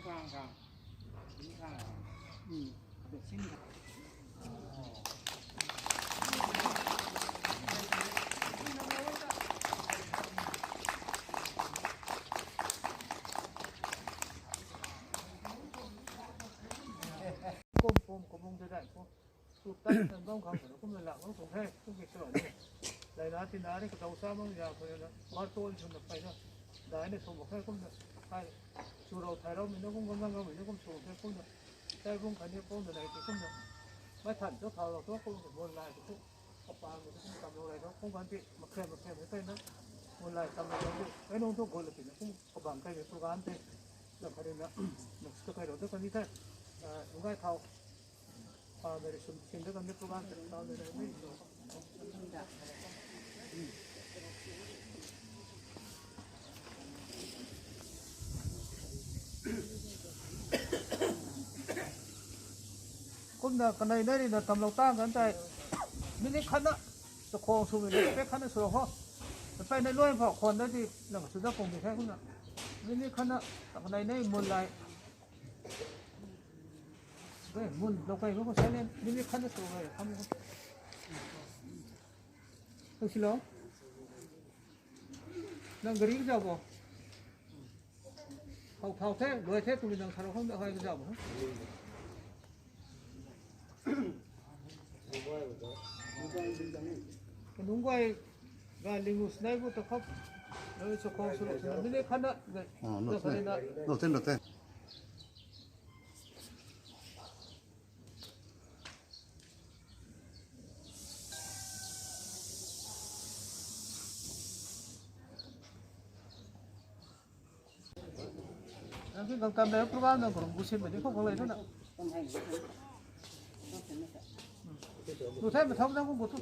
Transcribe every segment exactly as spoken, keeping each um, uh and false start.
Kum kum kum kum de dai kum. Tup tan tan bam khang kumna lak bam khang the, kum ki sura ni. Lai na ti na ni ka dau sa bam ya ko na, mar to ni suna pai na. Dai ni sum khe kumna. Hai, sura thai rau mi na kum gam gam mi na kum sura the kumna. Sai bung khan ni kum na lai ti kumna. Mai than to thau rau to kum na mon lai ti kum. Ka pa mi na kum kam rau lai to kum kan ti, ma khem ma khem ni tai na. Mon lai kam rau ti. Ai nung to gol ti na kum ka bam kai ni program te. Lam khan ni na. Nak ka kai rau to kan ni tai. Ah, nung kai thau. Kumna kanei nei rina tamlou tang kan tei. Minute khat na. Chakhwang swmei le pe khat na sw ho. Pe nei luai phou khwan da di lang sw da kung di the kumna. Minute khat na kanei nei mun lai. Mun lou kai ko silent. Minute khat na sw lai kham ko. Tau si lo. Nang gari ka zau bo. Thau thau the, luai the, tuni nang sarou khang da hai ka zau bo. Kanung guay ga lingus nai bu ta khap. Nang chakhwang sw lo sw na minute khat na. Ah, no, no, no, no. Nang ki gang kam le program nang kong gusim ni khou khou le na. Nu the ma thau nang kong gu thu.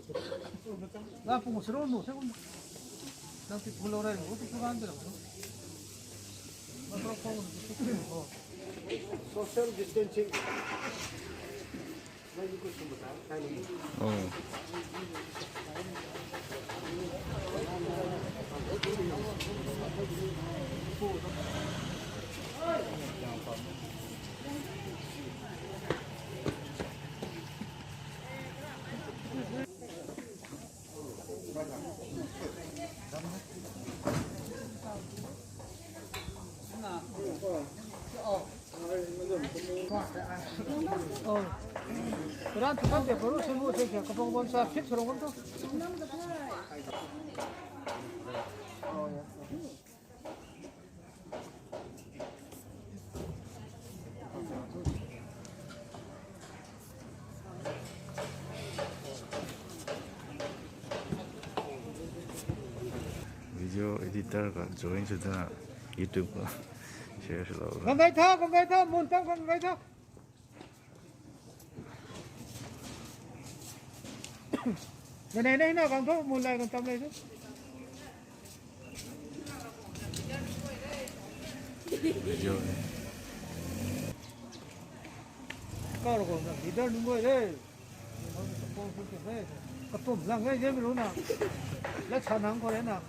Nang pung siro nu the kong. Nang ti phulo rai nu tu program de lo. Microphone nu tu krim ho. Social distancing. Ran tu kan te paru se mu se kya kapang bam sa fit sarong kan tu. Video editor ka join sw ta YouTube ka share sw lo. Kang gai tha, kang gai tha, mun tam kang gai tha. Ganei nei na kang tho, mun lai kang tam lai tho. Video ni. Kau rui kang leader nunc guay le. Katum lang e, je mi lu na. La cha nang khou le na.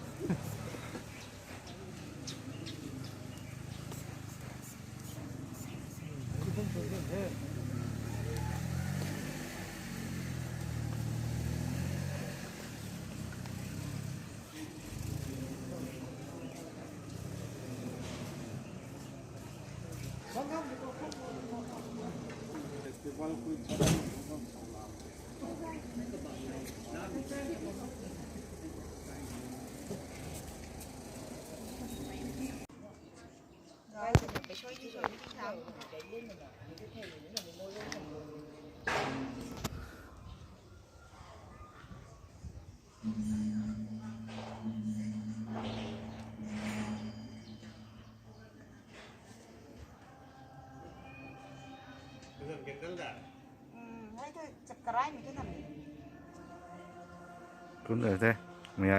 Kum de the. Mei ai.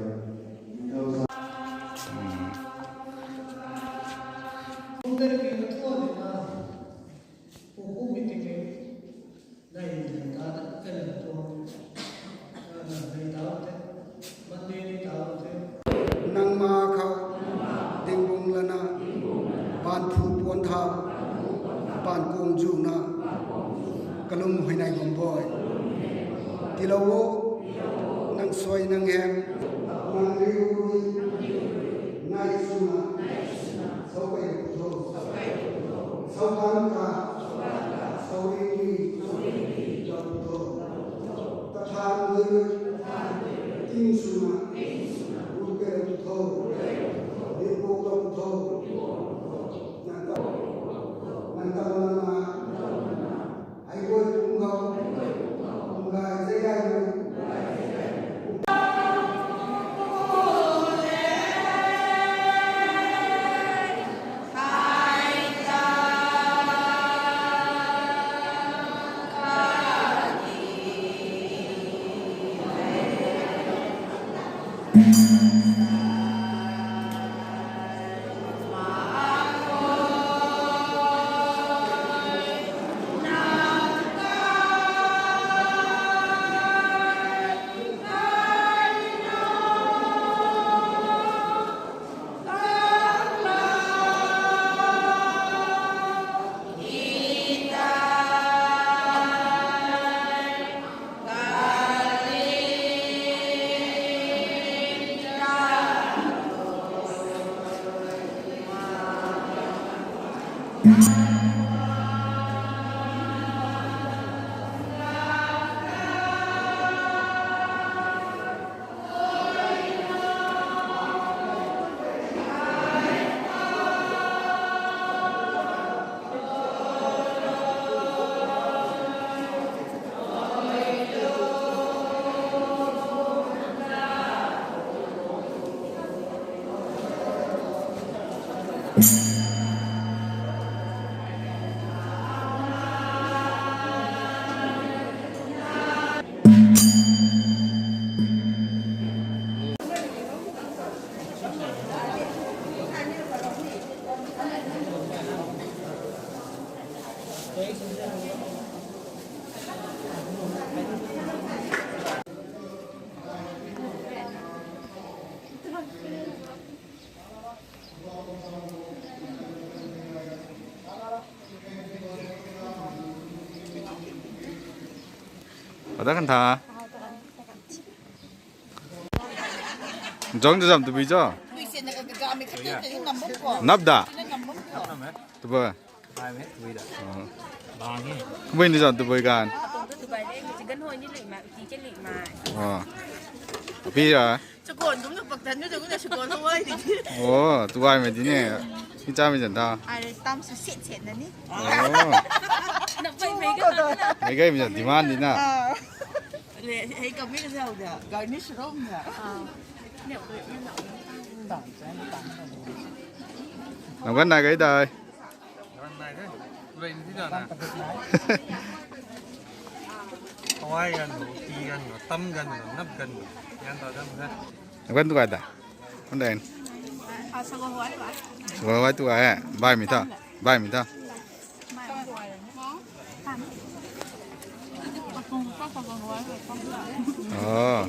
Kung tei ki na tuang ni na, kung kung mi tiki, nai ni ta ta ta na tuang, na nai ta te, Monday ni ta te. Nang ma khou, dingbung lana, ban phu puan tha, ban kung zu na, kalum hui nai bam boi. Tilou o, nang suai nang hem, nang riu rui, nai suna, sau kai tho, sau kan ka, sau ri ki, lau tho, kathan rui, ting suna, ru kai tho, riu ko lau tho, nang ta, nang ta nang na, ai koi pung khou, pung gay zay gay lu. Ada kan tha. Jong jam tu bui jo. Nap da. Tu ba. Bui ni jam tu bui gan. Oh. Pi ra. Chakon kum na paktan na chakon na chakon hawai di. Oh, tu ai mai di ne. Ni cha mi jan tha. Ai tam su set set na ni. Oh. Mei gai mi jan demand di na. Le hei kami ka zau da. Garnish rom da. Nang kan na gai dai. Hawai gan, ti gan, tam gan, nap gan, yan ta dam sa. Nang kan tu gai da. Kan den. Sagol hawai tu gai. Bai mi tha. Bai mi tha. Oh.